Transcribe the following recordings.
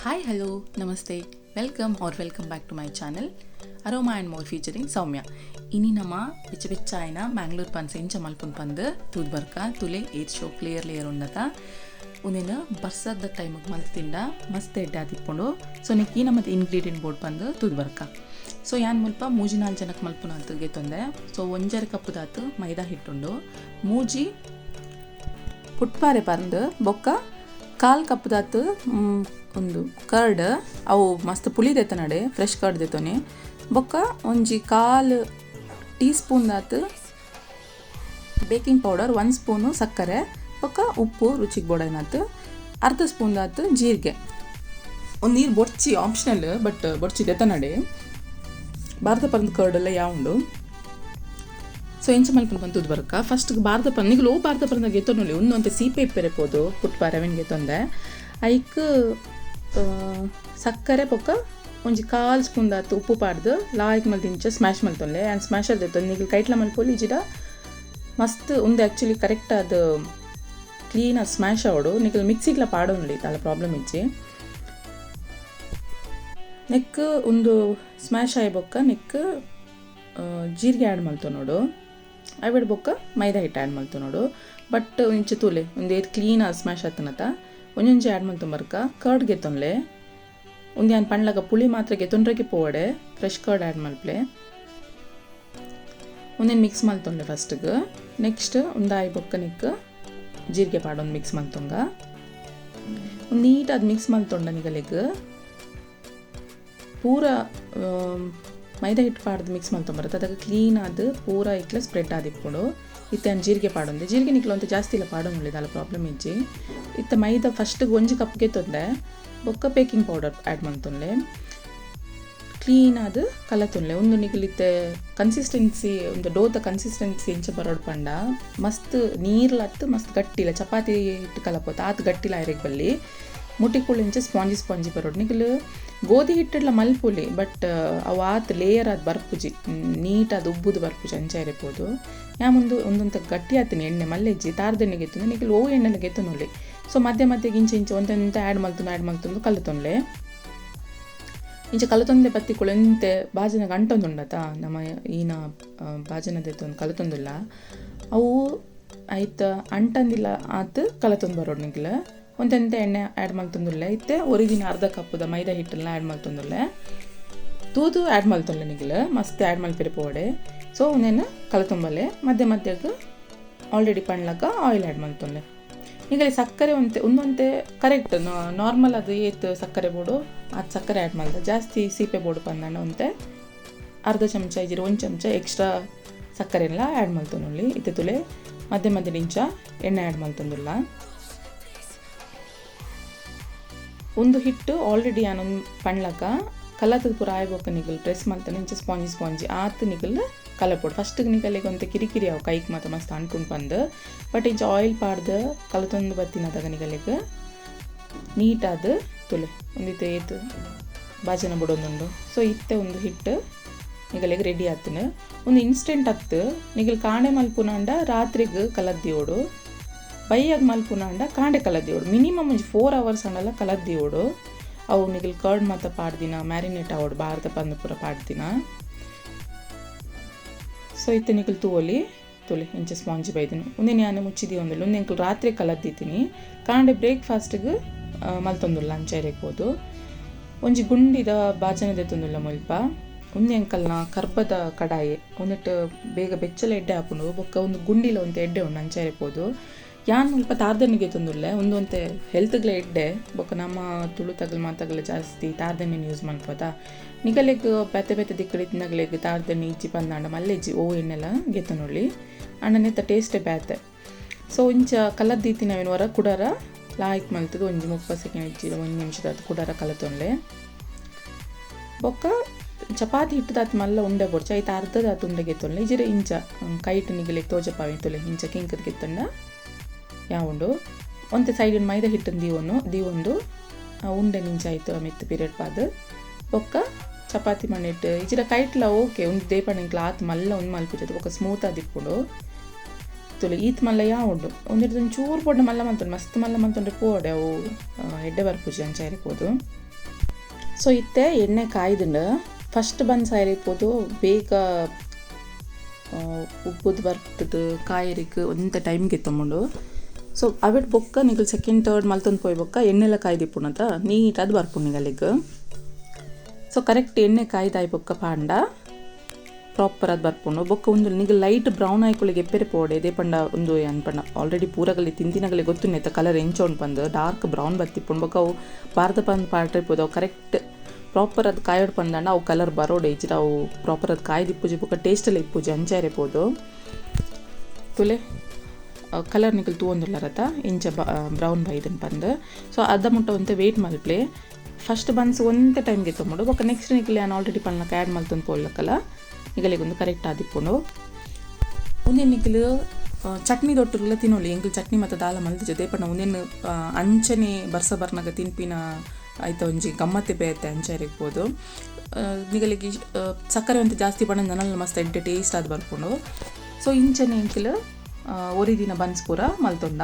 Hi, hello, namaste. Welcome or welcome back to my channel Aroma and More featuring Soumya. ಇನಿ ನಮ ಬೆಚ್ಚ ಬೆಚ್ಚ ಆಯಿನ ಮ್ಯಾಂಗ್ಳೂರ್ ಪನ್ಸ್ ಎಂಚ ಮಲ್ಪುನ್ ಪಂದ್ ತೂದ್ ಬರ್ಕ. ತುಲೆ ಏತ್ ಶೋಕ್ ಲೇಯರ್ ಲೇಯರ್ ಉಂಡತ. ಉಂದೆನ್ ಬರ್ಸದ ಟೈಮಿಗೆ ಮಲ್ತ್ ತಿಂಡ ಮಸ್ತ್ ಎಡ್ಡೆ ಆದಿಪ್ಪುಂಡು. ಸೊ ನೆಕ್ ಈ ನಮ್ಮತ್ ಇಂಗ್ರೀಡಿಯೆಂಟ್ ಬೋರ್ಡ್ ಪಂದ್ ತೂದ್ ಬರ್ಕ. ಸೊ ಯಾನ್ ಮುಲ್ಪ ಮೂಜಿ ನಾಲ್ ಜನಕ್ಕೆ ಮಲ್ಪುನ ಅಂತ ಗೆತ್ತೊಂದೆ. ಸೊ ಒಂಜರೆ ಕಪ್ಪುದಾತ್ ಮೈದಾ ಹಿಟ್ಟುಂಡು, ಮೂಜಿ ಪುಟ್ಪಾರೆ ಪಂದ್, ಬೊಕ್ಕ ಕಾಲ್ ಕಪ್ಪುದಾತ್ ಒಂದು ಕರ್ಡ್, ಅವು ಮಸ್ತ್ ಪುಳಿ ದೆತ್ತನಡೆ ಫ್ರೆಶ್ ಕರ್ಡ್ ದೆತ್ತೊನೆ, ಬೊಕ್ಕ ಒಂಜಿ ಕಾಲ್ ಟೀ ಸ್ಪೂನ್ ದಾತ್ ಬೇಕಿಂಗ್ ಪೌಡರ್, 1 ಸ್ಪೂನು ಸಕ್ಕರೆ, ಬೊಕ್ಕ ಉಪ್ಪು ರುಚಿಗೆ ಬೋಡೈನಾತ್, ಅರ್ಧ ಸ್ಪೂನ್ ದಾತ್ ಜೀರಿಗೆ. ಒಂದು ನೀರು ಬೊಡ್ಚಿ ಆಪ್ಷನಲ್, ಬಟ್ ಬೊಡ್ಚಿ ದೆತ್ತನಡೆ. ಭಾರತ ಪಂದ್ ಕರ್ಡ್ ಎಲ್ಲ ಯಾವುಂಡು. ಸೊ ಎಂಚ ಮಲ್ಪುನ ಪಂತುದು ಬರ್ಕ. ಫಸ್ಟ್ ಭಾರತ ಪಂದ್ ನಿಗಲು ಓ ಭಾರತ ಪಂದ ಗೆತ್ತೊನುಲಿ ಒಂದು ಅಂತೆ ಸೀಪೆ ಇಪ್ಪೆರೆ ಪೋದು ಪುಟ್ಪಾರೆ ಅವೆನ್ ಗೆತ್ತೊಂದೆ. ಐಕ್ ಸಕ್ಕರೆ ಬೊಕ್ಕ ಒಂಜಿ ಕಾಲ್ ಸ್ಪೂನ್ ದಾತ್ ಉಪ್ಪು ಪಾಡ್ದು ಲಾಯ್ಕ್ ಮಲ್ತಿಂಚ ಸ್ಮ್ಯಾಶ್ ಮಲ್ತೊನ್ಲೆ. ಆ್ಯಂಡ್ ಸ್ಮ್ಯಾಶರ್ ದೆತ್ತೊಂದು ನಿಗಲು ಕೈಟ್ಲ ಮಲ್ಪೊಲಿ ಇಜಿಡ ಮಸ್ತ್ ಉಂದು ಆ್ಯಕ್ಚುಲಿ ಕರೆಕ್ಟ್ ಅದು ಕ್ಲೀನಾಗಿ ಸ್ಮ್ಯಾಶ್ ಆವಡು. ನಿಗಲು ಮಿಕ್ಸಿಗ್ಲ ಪಾಡೊನ್ಲಿ ದಾಲ ಪ್ರಾಬ್ಲಮ್ ಇಜ್ಜಿ. ನೆಕ್ ಒಂದು ಸ್ಮ್ಯಾಶ್ ಆಯಿ ಬೊಕ್ಕ ನೆಕ್ ಜೀರಿಗೆ ಆ್ಯಡ್ ಮಲ್ತೊನೋಡು. ಐವಿಡ್ ಬೊಕ್ಕ ಮೈದಾ ಹಿಟ್ಟು ಆ್ಯಡ್ ಮಲ್ತೊನೋಡು. ಬಟ್ ಇಂಚ ತೂಲೆ ಒಂದು ಏತ್ ಕ್ಲೀನ್ ಆದ್ ಸ್ಮ್ಯಾಶ್ ಆತನತ. ಒಂಜೊಂಜಿ ಆ್ಯಡ್ ಮಲ್ತೊಂಬರ್ಕ ಕರ್ಡ್ ಗೆತ್ತೊನ್ಲೆ. ಒಂದು ಯಾನ್ ಪಂಡ್ಲಗ ಪುಳಿ ಮಾತ್ರ ಗೆತ್ತೊಂಡ್ರಕ್ಕೆ ಪೋವಡೆ, ಫ್ರೆಶ್ ಕರ್ಡ್ ಆ್ಯಡ್ ಮಲ್ಪ್ಲೆ. ಒಂದೇನು ಮಿಕ್ಸ್ ಮಲ್ತೊನ್ಲೆ ಫಸ್ಟ್ಗೆ. ನೆಕ್ಸ್ಟ್ ಒಂದಾಯಿ ಬೊಕ್ಕ ನೆಕ್ ಜೀರಿಗೆ ಪಾಡೊಂದು ಮಿಕ್ಸ್ ಮಲ್ತೊಂಗ. ಒಂದು ನೀಟಾಗಿ ಮಿಕ್ಸ್ ಮಲ್ತೊಂಡ ನಿಗಲೆಗ್ ಪೂರ ಮೈದಾ ಹಿಟ್ಟು ಪಾಡ್ದು ಮಿಕ್ಸ್ ಮಲ್ತೊಂಬರತ್ತೆ. ಅದಕ್ಕೆ ಕ್ಲೀನ್ ಆದ್ ಪೂರ ಇಟ್ಲ ಸ್ಪ್ರೆಡ್ ಆದಿಪ್ಪುಂಡು. ಇತ್ತೆ ಯಾನ್ ಜೀರಿಗೆ ಪಾಡೊಂದೆ. ಜೀರಿಗೆ ನಿಕ್ಲ ಒಂತೆ ಜಾಸ್ತಿ ಇಲ್ಲ ಪಾಡೊಂದುಳ್ಳಿ ದಾಲ ಪ್ರಾಬ್ಲಮ್ ಇಜ್ಜಿ. ಇತ್ತೆ ಮೈದಾ ಫಸ್ಟ್ಗೆ ಒಂಜಿ ಕಪ್ಗೆ ತೊಂದೆ, ಬೊಕ್ಕ ಬೇಕಿಂಗ್ ಪೌಡರ್ ಆ್ಯಡ್ ಮಲ್ತೊನ್ಲೆ. ಕ್ಲೀನ್ ಆದ್ ಕಲತೊನ್ಲೆ. ಒಂದು ನಿಗಲಿತ್ತೆ ಕನ್ಸಿಸ್ಟೆನ್ಸಿ ಒಂದು ಡೋತ ಕನ್ಸಿಸ್ಟೆನ್ಸಿ ಎಂಚ ಬರೋಡು ಪಂಡ ಮಸ್ತ್ ನೀರ್ಲತ್ತು ಮಸ್ತ್ ಗಟ್ಟಿಲ್ಲ ಚಪಾತಿ ಹಿಟ್ಟು ಕಲಪೋತ ಆತ್ ಗಟ್ಟಿಲ್ಲ ಐರೆಗ್ ಬಲ್ಲಿ ಮುಟಿಕುಳು ಇಂಚ ಸ್ಪಾಂಜಿ ಸ್ಪಾಂಜಿ ಬರೋಡು. ನಿಗಲು ಗೋಧಿ ಹಿಟ್ಟಡ್ಲ ಮಲ್ಪುಲಿ, ಬಟ್ ಅವು ಆತ್ ಲೇಯರ್ ಆದ್ ಬರ್ಪುಜಿ, ನೀಟ್ ಅದು ಉಬ್ಬುದು ಬರ್ಪುಜಿ ಅಂಚ ಇರಪೋದು. ಯಾ ಮುಂದು ಒಂದೊಂತ ಗಟ್ಟಿ ಆತಿನಿ ಎಣ್ಣೆ ಮಲ್ಲೆಜ್ಜಿ ತಾರ್ದೆಣ್ಣೆ ಗೆತ್ತೊಂದು ನಿಗಲು ಓ ಎಣ್ಣೆಲ ಗೆತ್ತೊನುಲಿ. ಸೊ ಮಧ್ಯೆ ಮಧ್ಯೆ ಇಂಚ ಇಂಚ ಒಂದೊಂತ ಆ್ಯಡ್ ಮಲ್ತೊಂದು ಆ್ಯಡ್ ಮಲ್ತೊಂದು ಕಲತೊನ್ಲೆ. ಇಂಚ ಕಲತೊಂದೆ ಬತ್ತಿ ಕುಳೆಂತೆ ಬಾಜನ ಗಂಟೊಂದುಂಡತ ನಮ್ಮ ಈನ ಬಾಜನದೆತ್ತೊಂದು ಕಲತೊಂದುಲ್ಲ ಅವು ಐತ ಅಂಟಂದಿಲ್ಲ ಆತ್ ಕಲತೊಂದು ಬರೋಡು. ನಿಗಲ ಒಂತೆಂತೆ ಎಣ್ಣೆ ಆ್ಯಡ್ ಮಲ್ತೊಂದುಲ್ಲೆ. ಇತ್ತೆ ಒರಿದಿನ ಅರ್ಧ ಕಪ್ಪುದ ಮೈದಾ ಹಿಟ್ಟೆಲ್ಲ ಆ್ಯಡ್ ಮಲ್ತೊಂದುಲ್ಲೆ. ತೂದು ಆ್ಯಡ್ ಮಲ್ತೊನ್ಲೆ ನಿಗಲ ಮಸ್ತ್ ಆ್ಯಡ್ ಮಲ್ಪಿರೆ ಪೋವಡೆ. ಸೊ ಒಂದೇನು ಕಲತೊಂಬಲೆ. ಮಧ್ಯೆ ಮಧ್ಯಕ್ಕೆ ಆಲ್ರೆಡಿ ಪಂಡ್ಲಕ ಆಯಿಲ್ ಆ್ಯಡ್ ಮಲ್ತೊನ್ಲೆ. ನಿಗಲೆ ಸಕ್ಕರೆ ಒಂತೆ ಒಂದೊಂತೆ ಕರೆಕ್ಟ್ ನಾರ್ಮಲ್ ಅದು ಏತ್ ಸಕ್ಕರೆ ಬೋಡು ಅದು ಸಕ್ಕರೆ ಆ್ಯಡ್ ಮಲ್ದ. ಜಾಸ್ತಿ ಸೀಪೆ ಬೋಡು ಪಂದಾಂಡ ಒಂತೆ ಅರ್ಧ ಚಮಚ ಇಜಿರ ಒಂದು ಚಮಚ ಎಕ್ಸ್ಟ್ರಾ ಸಕ್ಕರೆ ಎಲ್ಲ ಆ್ಯಡ್ ಮಲ್ತೊನುಳ್ಳಿ. ಇತ್ತೆ ತುಲೆ ಮಧ್ಯೆ ಮಧ್ಯೆ ಇಂಚ ಎಣ್ಣೆ ಆ್ಯಡ್ ಮಲ್ತೊಂದುಲ್ಲ. ಒಂದು ಹಿಟ್ಟು ಆಲ್ರೆಡಿ ಯಾನೊಂದು ಪಂಡ್ಲಕ ಕಲತದ ಪೂರ ಆಯ್ಬೊಕ್ಕ ನಿಗಲ್ ಪ್ರೆಸ್ ಮಲ್ತಾನೆ ಇಂಚ ಸ್ಪಾಂಜಿ ಸ್ಪಾಂಜಿ ಆತ್ ನಿಗಲ್ ಕಲಪೊಡು. ಫಸ್ಟ್ಗೆ ನಿಗಲಿಗೆ ಒಂತೆ ಕಿರಿಕಿರಿ ಅವು ಕೈಗೆ ಮಾತ್ರ ಮಸ್ತ್ ಅಂಟುಂಡು ಪಂದ್, ಬಟ್ ಇಂಚ ಆಯಿಲ್ ಪಾಡ್ದು ಕಲತೊಂದು ಬತ್ತಿನದಾಗ ನಿಗಲಿಗೆ ನೀಟಾದ ತುಲೆ ಒಂದಿತ್ತೆ ಏತ್ ಬಾಜನ ಬುಡೊಂದುಂಡು. ಸೊ ಇತ್ತೆ ಒಂದು ಹಿಟ್ಟು ನಿಗಲಿಗೆ ರೆಡಿ ಆತನ. ಒಂದು ಇನ್ಸ್ಟೆಂಟ್ ಅತ್ತು ನಿಗಲ್ ಕಾಣೆ ಮಲ್ಪುನಾಂಡ ರಾತ್ರಿಗೆ ಕಲದ್ದಿಯೋಡು, ಬೈಯಾಗ ಮಲ್ಪುನಾಂಡ ಕಾಂಡೆ ಕಲದ್ದಿಯೋಡು. ಮಿನಿಮಮ್ ಒಂಜಿ 4 ಅವರ್ಸ್ ಅಂಡಲ ಕಲದ್ದಿಯೋಡು. ಅವು ನಿಗಲ್ ಕರ್ಡ್ ಮಾತ ಪಾಡ್ದಿನ ಮ್ಯಾರಿನೇಟ್ ಆವಡು ಭಾರತ ಪಂದ್ ಪೂರ ಪಾಡ್ದಿನ. ಸೊ ಇತ್ತೆ ನಿಗಲ್ ತೂವೊಲಿ ತುಲೆ ಇಂಚ ಸ್ಪಾಂಜಿ ಬೈದಿನ. ಒಂದೇ ಯಾನೆ ಮುಚ್ಚಿದಿ ಒಂದಿಲ್ಲ ಒಂದೇ ಎಂಕಲ್ ರಾತ್ರಿ ಕಲದ್ದಿದ್ದೀನಿ. ಕಾಂಡೆ ಬ್ರೇಕ್ಫಾಸ್ಟ್ಗೆ ಮಲ್ತೊಂದುಲ್ಲ ಅಂಚ ಇರಬಹುದು. ಒಂಜಿ ಗುಂಡಿದ ಬಾಜನ ದೆತ್ತೊಂದುಲ್ಲ ಮುಲ್ಪ. ಒಂದೇ ಅಂಕಲ್ನ ಕರ್ಬದ ಕಡಾಯಿ ಒಂದಿಟ್ಟು ಬೇಗ ಬೆಚ್ಚಲ ಎಡ್ಡೆ ಹಾಕೊಂಡು ಬೊಕ್ಕ ಒಂದು ಗುಂಡಿಲ ಒಂತೆ ಎಡ್ಡೆ ಉಂಡು ಅಂಚ ಇರಬಹುದು. ಯಾನ್ ಮುಲ್ಪ ತಾರ್ದೆಣ್ಣೆಗೆ ತೊಂದುಲ್ಲೆ ಒಂದೊಂತೆ ಹೆಲ್ತ್ಗ್ಲ ಎಡ್ಡೆ. ಬೊಕ್ಕ ನಮ್ಮ ತುಳು ತಗಲ್ ಮಾತಗಲ ಜಾಸ್ತಿ ತಾರ್ದೆಣ್ಣೆನ ಯೂಸ್ ಮಲ್ಪದ. ನಿಗಲೆಗ್ ಬೇತೆ ಬೇತೆ ದಿಕ್ಕಡಿ ತಿನ್ನಗಲೆಗ್ ತಾರ್ದೆಣ್ಣೆ ಇಜ್ಜಿ ಪಂದಾಂಡ ಮಲ್ಲೆಜ್ಜಿ ಓ ಎಣ್ಣೆಲ ಗೆತ್ತನೊಳ್ಳಿ ಅಂಡ ನೆತ್ತ ಟೇಸ್ಟೇ ಬೇತೆ. ಸೊ ಇಂಚ ಕಲದ್ದೀತಿನವೇನು ಹೊರ ಕುಡಾರ ಲಾಯ್ಕ್ ಮಲ್ತದ ಒಂಜಿ 30 ಸೆಕೆಂಡ್ ಇಜ್ಜಿ 1 ನಿಮಿಷದ ಕುಡಾರ ಕಲತೊನ್ಲೆ. ಬೊಕ್ಕ ಚಪಾತಿ ಹಿಟ್ಟುದಾತ್ ಮಲ್ಲ ಉಂಡೆ ಬೊಡ್ಚ ಐತ ಅರ್ಧದಾತ್ ಉಂಡೆ ಗೆತ್ತೊನ್ಲೆ. ಇಜಿರೆ ಇಂಚ ಕೈಟ್ ನಿಗಲೆಗ್ ತೋಜಪಾವೆ ತುಲೆ ಇಂಚ ಕಿಂಕದ್ ಗೆತ್ತೊಂಡ ಯಾವುಂಡು. ಒಂತೆ ಸೈಡ್ ಮೈದಾ ಹಿಟ್ಟನ್ನು ದೀವೊಂದು ಉಂಡೆ ನಿಂಚ ಆಯ್ತು ಮಿತ್ತು ಪೀರಿಯಡ್ ಪಾದ್. ಬೊಕ್ಕ ಚಪಾತಿ ಮಣ್ಣಿಟ್ಟು ಇಜಿರ ಕೈಟ್ಲ ಓಕೆ ಒಂದು ದೇಪಣ್ಣ ಆತ್ ಮಲ್ಲ ಒಂದು ಮಲ್ಪುಜದು ಬೊಕ್ಕ ಸ್ಮೂತ್ ಆದಿಪ್ಪುಂಡು. ತುಲೆ ಈತ್ ಮಲ್ಲ ಯಾವುಂಡು ಒಂದೆಡ್ದು ಒಂಚೂರು ಪೊಡ್ಡ ಮಲ್ಲ ಮಲ್ತೊಂಡು ಮಸ್ತ್ ಮಲ್ಲ ಮಲ್ತೊಂಡ್ರೆ ಪೋಡೆ ಅವು ಎಡ್ಡೆ ಬರ್ಪುಜಿ ಅಂಚ ಇರ್ಬೋದು. ಸೊ ಇತ್ತೆ ಎಣ್ಣೆ ಕಾಯ್ದುಂಡು ಫಸ್ಟ್ ಬನ್ಸ್ ಆಯಿರ್ಬೋದು ಬೇಗ ಉಪ್ಪುದು ಬರ್ತದೆ ಕಾಯರಿಗೆ ಒಂತೆ ಟೈಮ್ಗೆ ತಗೊಂಡು. ಸೊ ಅವೆಟ್ ಬೊಕ್ಕ ನಿಗಲ್ ಸೆಕೆಂಡ್ ತರ್ಡ್ ಮಲ್ತೊಂದು ಪೋಯ್ ಬೊಕ್ಕ ಎಣ್ಣೆಲ್ಲ ಕಾಯ್ದಿಪ್ಪುನತ ನೀಟ್ ಅದು ಬರ್ಪುಂಡು ನಿಗಲಿಗ್. ಸೊ ಕರೆಕ್ಟ್ ಎಣ್ಣೆ ಕಾಯ್ದಾಯ್ ಬೊಕ್ಕ ಪಾಂಡ ಪ್ರಾಪರ್ ಅದು ಬರ್ಪುಂಡು. ಬೊಕ್ಕ ಒಂದು ನಿಗಲ್ ಲೈಟ್ ಬ್ರೌನ್ ಆಯ್ಕೊಳ್ಳಿಗೆ ಎಪ್ಪೆರೆ ಪೋಡೆ ಇದೇ ಪಂಡ ಒಂದು ಅನ್ಪಂಡ ಆಲ್ರೆಡಿ ಪೂರಗಲಿ ತಿಂತಿನಗಲಿ ಗೊತ್ತುನ್ನೆತ್ತ ಕಲರ್ ಎಂಚ ಉಂಡು ಪಂದು ಡಾರ್ಕ್ ಬ್ರೌನ್ ಬತ್ತಿಪ್ಪುಂಡು. ಬೊಕ್ಕ ಅವು ಭಾರತ ಪಂದ್ ಪಾಡ್ರಿಪೋದು ಅವು ಕರೆಕ್ಟ್ ಪ್ರಾಪರ್ ಅದು ಕಾಯೋಡು ಪಂದಂಡ ಅವು ಕಲರ್ ಬರೋಡೆ ಇಜ್ಜಿಡ ಅವು ಪ್ರಾಪರ್ ಅದು ಕಾಯ್ದಿಪ್ಪುಜಿ ಬೊಕ್ಕ ಟೇಸ್ಟಲ್ಲಿ ಇಪ್ಪುಜಿ ಅಂಚ ಇರ್ಬೋದು. ತುಲೆ ಕಲರ್ ನಿಕಲ್ ತೂವೊಂದುಲ್ಲರತ ಇಂಚ ಬ್ರೌನ್ ಬೈದನ್ ಪಂದು. ಸೊ ಅದ ಮುಟ್ಟ ಒಂತೆ ವೇಟ್ ಮಲ್ಪ್ಲೆ ಫಸ್ಟ್ ಬನ್ಸ್ ಒಂತೆ ಟೈಮ್ಗೆ ತೊಗೊಂಡು ಬೊಕ್ಕ ನೆಕ್ಸ್ಟ್ ನಿಕಲ್ ನಾನು ಆಲ್ರೆಡಿ ಪನ್ಲಕ್ಕ ಆ್ಯಡ್ ಮಲ್ತೊಂದು ಪೋಲಕ್ಕಲ್ಲ ನಿಗಲಿಗೊಂದು ಕರೆಕ್ಟ್ ಆದಿಪ್ಪುಂಡು. ಒಂದೇ ನಿಕಲ್ ಚಟ್ನಿ ದೊಟ್ಟುಗಳ ತಿನ್ನೋಲಿ ಎಂಕಲ್ ಚಟ್ನಿ ಮತ್ತು ದಾಲ ಮಲ್ತ ಜೊತೆ ಪಂಡ ಒಂದೇನು ಅಂಚನೆ ಬರ್ಸ ಬರ್ನಾಗ ತಿನ್ಪಿನ ಐತ ಒಂಜಿ ಗಮ್ಮತ್ತೆ ಬೇತೆ ಅಂಚ ಇರ್ಬೋದು. ನಿಗಲಿಗೆ ಸಕ್ಕರೆ ಒಂತೆ ಜಾಸ್ತಿ ಪಂಡ ನನಲ್ಲ ಮಸ್ತ್ ಎಡ್ಡೆ ಟೇಸ್ಟ್ ಆದ್ ಬರ್ಪುಂಡು. ಸೊ ಇಂಚನೆ ಎಂಕಲ್ ಒರಿ ದಿನ ಬನ್ಸ್ ಪೂರ ಮಲ್ತೊಂಡ.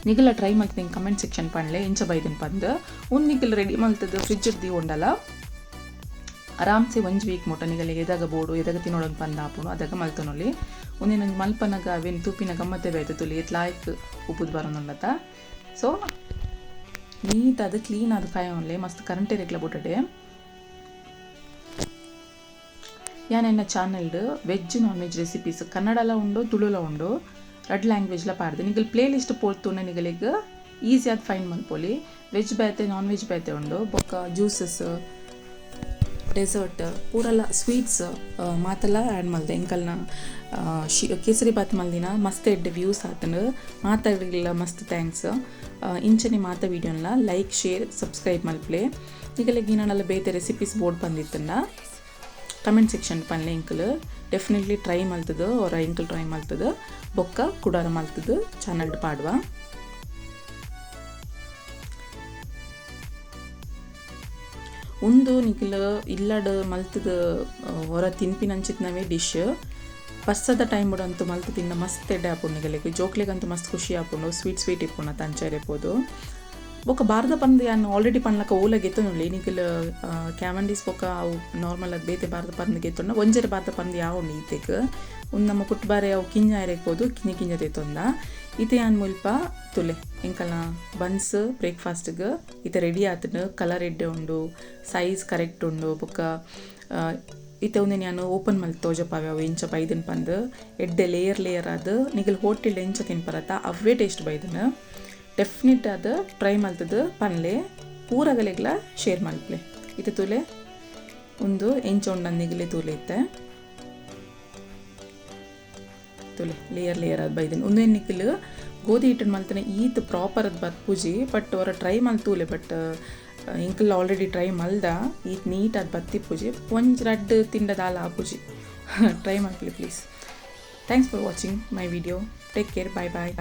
ನಿಗಲ ಟ್ರೈ ಮಲ್ತೀನಿ ಕಮೆಂಟ್ ಸೆಕ್ಷನ್ ಪಂಡ್ಲೆ ಇಂಚ ಬೈದನ್ ಪಂದ್. ಉಂದು ನಿಗಲ್ ರೆಡಿ ಮಲ್ತದ ಫ್ರಿಜ್ ದೀವೊಂಡಲ ಆರಾಮ್ಸೆ ಒಂಜಿ ವೀಕ್ ಮುಟ್ಟ ನಿಗಲಿಗೆ ಎದಾಗ ಬೋಡು ಎದಾಗ ತಿನ್ನೋಡೊಂದು ಪಂದ್ ಆಪುಂಡು ಅದಾಗ ಮಲ್ತೊನೊಲಿ. ಒಂದೇನೊಂಜಿ ಮಲ್ಪನಗ ಅವೇನು ತೂಪಿನ ಗಮ್ಮತ್ತೆ ಬೇಯ್ತು ತುಲಿ ಏತ್ ಲಾಯ್ಕ್ ಉಪ್ಪುದು ಬರೋನುಲ್ಲತ. ಸೊ ನೀಟ್ ಅದು ಕ್ಲೀನ್ ಅದು ಕಾಯೋನ್ಲೆ ಮಸ್ತ್ ಕರೆಂಟ್ ಇರಕ್ಲ ಬುಟ್ಟಡೆ. ಯಾನ್ ಎನ್ನ ಚಾನಲ್ಡ್ ವೆಜ್ ನಾನ್ ವೆಜ್ ರೆಸಿಪೀಸ್ ಕನ್ನಡಲ ಉಂಡು ತುಳುಲ ಉಂಡು ರಡ್ ಲ್ಯಾಂಗ್ವೇಜ್ಲ ಪಾಡ್ದು. ನಿಗಲ್ ಪ್ಲೇ ಲಿಸ್ಟ್ ಪೋರ್ತುಂಡ ನಿಗಲಿಗ್ ಈಸಿ ಆದ್ ಫೈಂಡ್ ಮಲ್ಪೊಲಿ. ವೆಜ್ ಬೇತೆ ನಾನ್ ವೆಜ್ ಬೇತೆ ಉಂಡು. ಬೊಕ್ಕ ಜ್ಯೂಸಸ್ ಡೆಸರ್ಟ್ ಪೂರಲ ಸ್ವೀಟ್ಸ್ ಮಾತೆಲ್ಲ ಆ್ಯಡ್ ಮಲ್ದೆ. ಎಂಕಲ್ನ ಕೇಸರಿ ಬಾತ್ ಮಲ್ದಿನ ಮಸ್ತ್ ಎಡ್ಡೆ ವ್ಯೂಸ್ ಆತಂಡು ಮಾತಾಡಿಲ್ಲ ಮಸ್ತ್ thanks. ಇಂಚನೆ ಮಾತ ವೀಡಿಯೋನ್ಲ ಲೈಕ್ ಶೇರ್ ಸಬ್ಸ್ಕ್ರೈಬ್ ಮಲ್ಪ್ಲೆ. ನಿಗಲಿಗ್ ಏನಾನಲ್ಲ ಬೇತೆ ರೆಸಿಪೀಸ್ ಬೋರ್ಡ್ ಬಂದಿತ್ತಂಡ ಕಮೆಂಟ್ ಸೆಕ್ಷನ್ ಪನ್ಲೆ ಎಂಕಲ್ ಡೆಫಿನೆಟ್ಲಿ ಟ್ರೈ ಮಲ್ತದ ಅವರ ಎಂಕಲ್ ಟ್ರೈ ಮಲ್ತದ ಬೊಕ್ಕ ಕುಡಾರ ಮಲ್ತದ ಚಾನಲ್ ಪಾಡ್ವ. ಉಂದು ನಿಕಲ್ ಇಲ್ಲಡ್ ಮಲ್ತದ ಹೊರ ತಿನ್ಪಿನಂಚಿತ್ನವೇ ಡಿಶ್ ಬರ್ಸದ ಟೈಮ್ ಅಂತೂ ಮಲ್ತು ತಿನ್ನ ಮಸ್ತ್ ಎಡ್ಡೆ ಆಪುಂಡು ನಿಗಲಿಗ್ ಜೋಕ್ಲೆಗಂತೂ ಮಸ್ತ್ ಖುಷಿ ಆಪುಂಡು ಸ್ವೀಟ್ ಸ್ವೀಟ್ ಇಪ್ಪುಂಡು ಅಂಚ ಇರ್ಬೋದು. ಬೊಕ್ಕ ಭಾರತ ಪಂದ್ ಯಾನ್ ಆಲ್ರೆಡಿ ಪನ್ಲಕ ಓಲ ಗೆತ್ತೊಂದುಳ್ಳಿ ನಿಕಲ್ ಕ್ಯಾವಂಡೀಸ್ ಬೊಕ್ಕ ಅವು ನಾರ್ಮಲ್ ಅದು ಬೇತೆ ಭಾರತ ಪಂದ್ ಗೆತ್ತೊಂಡ ಒಂಜರೆ ಭಾರತ ಪಂದ್ ಯಾವ ಉಂಡು ಈತೆಗ್ ಉಂದು ನಮ್ಮ ಪುಟ್ಟಬಾರೆ ಅವು ಕಿಂಜ ಇರಕ್ಬೋದು ಕಿಂಜ ಕಿಂಜ ತೆತ್ತೊಂದ. ಇತ್ತೆ ಯಾನ್ ಮುಲ್ಪ ತುಲೆ ಎಂಕಲ್ನ ಬನ್ಸ್ ಬ್ರೇಕ್ಫಾಸ್ಟ್ಗೆ ಇತ್ತೆ ರೆಡಿ ಆತಂಡು. ಕಲರ್ ಎಡ್ಡೆ ಉಂಡು ಸೈಜ್ ಕರೆಕ್ಟ್ ಉಂಡು. ಬೊಕ್ಕ ಇತ್ತೆ ಒಂದೇನು ಯಾನ್ ಓಪನ್ ಮಲ್ತ್ ತೋಜಪಾವೆ ಅವು ಎಂಚ ಬೈದನ್ ಪಂದ್ ಎಡ್ಡೆ ಲೇಯರ್ ಲೇಯರ್ ಆದ್ ನಿಗಲ್ ಹೋಟೆಲ್ ಎಂಚ ತಿನ್ಪರತ ಅವೇ ಟೇಸ್ಟ್ ಬೈದನ್. ಡೆಫಿನೆಟ್ ಆದ್ ಟ್ರೈ ಮಲ್ತದ ಪನ್ಲೆ ಪೂರಗಲೆಗ್ಲ ಶೇರ್ ಮಲ್ಪ್ಲೆ. ಇತ್ತೆ ತುಲೆ ಉಂದು ಎಂಚ ಉಂಡು ನಿಗಲೆ ತೂಲೆ ಇತ್ತೆ ತುಲೆ ಲೇಯರ್ ಲೇಯರ್ ಆದ್ ಬೈದನ್. ಉಂದೇನು ನಿಕಲ್ ಗೋಧಿ ಹಿಟ್ಟನ್ನು ಮಲ್ತನೆ ಈತ್ ಪ್ರಾಪರ್ ಅದು ಬತ್ಪುಜಿ ಬಟ್ ಅವರ ಟ್ರೈ ಮಲ್ತೂಲೆ ಬಟ್ ಎಂಕಲ್ ಆಲ್ರೆಡಿ ಟ್ರೈ ಮಲ್ದ ಈತ್ ನೀಟ್ ಅದು ಬತ್ತಿಪ್ಪುಜಿ ಒಂಜಿ ರಡ್ಡ್ ತಿಂಡ ದಾಲ ಆಪುಜಿ. ಟ್ರೈ ಮಲ್ಪಲೆ please. Thanks for watching my video. Take care. Bye bye.